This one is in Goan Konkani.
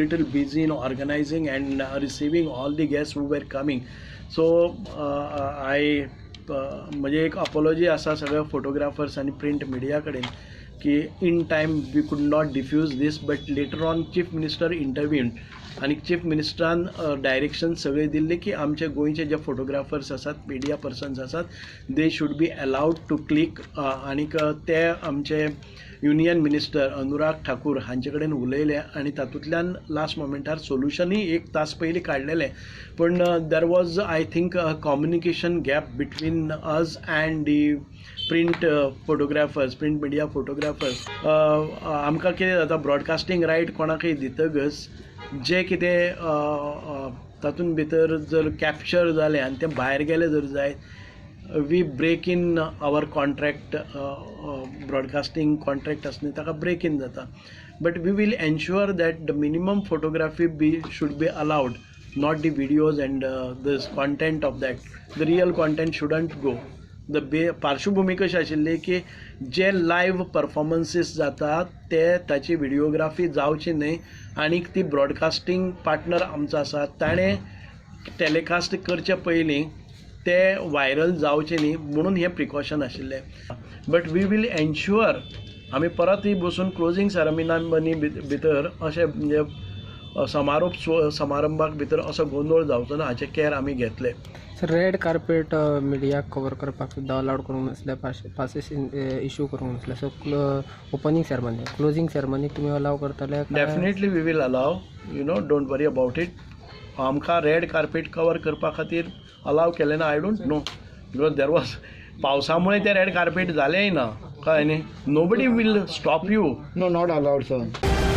little busy in organizing and receiving all the guests who were coming. So I म्हणजे एक अपॉलॉजी आसा सगळ्या फोटोग्राफर्स आनी प्रिंट मिडिया कडेन की in time we could not diffuse this, but later on Chief Minister intervened आनी चीफ मिनिस्टरान डायरेक्शन सगळे दिल्ले की आमचे गोंयचे जे फोटोग्राफर्स आसात, मिडिया पर्सन्स आसात, they should be allowed to click. आनीक ते आमचे युनियन मिनिस्टर अनुराग ठाकूर हांचे कडेन उलयले आनी तातूंतल्यान लास्ट मोमेंटार सोल्युशनूय एक तास पयलीं काडलेलें. पूण there was, I think, a communication gap between us and the print photographers, print media photographers. आमकां कितें जाता, ब्रॉडकास्टींग रायट कोणाकय दितकच जें कितें तातूंत भितर जर कॅप्चर जालें आनी तें भायर गेलें जर जायत, we break in our contract. Broadcasting contract आसा न्ही, ताका ब्रेक इन जाता. But we will ensure that the minimum photography be should be allowed, not the videos and this content of that. The real content shouldn't go. The बे पार्श्वभूमी कशी आशिल्ली की जे लायव्ह परफॉर्मन्सीस जातात ते ताची व्हिडिओग्राफी जावची न्हय आनीक ती ब्रॉडकास्टींग पार्टनर आमचो आसा ताणें टेलिकास्ट करचे पयलीं ते व्हायरल जावचे न्ही म्हणून हें प्रिकॉशन आशिल्लें. बट we will ensure, आमी परतूय बसून क्लोजींग सेरेमनी भितर अशें म्हणजे समारोप समारंभाक भितर असो गोंदळ जावचो ना हाचें कॅर आमी घेतले. सर, रेड कार्पेट मिडियाक कवर करपाक सुद्दां अलावड करूंक नासले, पासीस इशू करूंक नासले. सो ओपनींग सेरेमनी, क्लोजींग सेरेमनीक तुमी अलाव करतले काय? Definitely we will allow, don't worry about it. आमकां रेड कार्पेट कवर करपा खातीर अलाव केलें ना, I don't know, because there was पावसा मुळे ते रेड कार्पेट जालेंय ना, कळ्ळें न्ही? Nobody will stop you. No, not allowed, sir.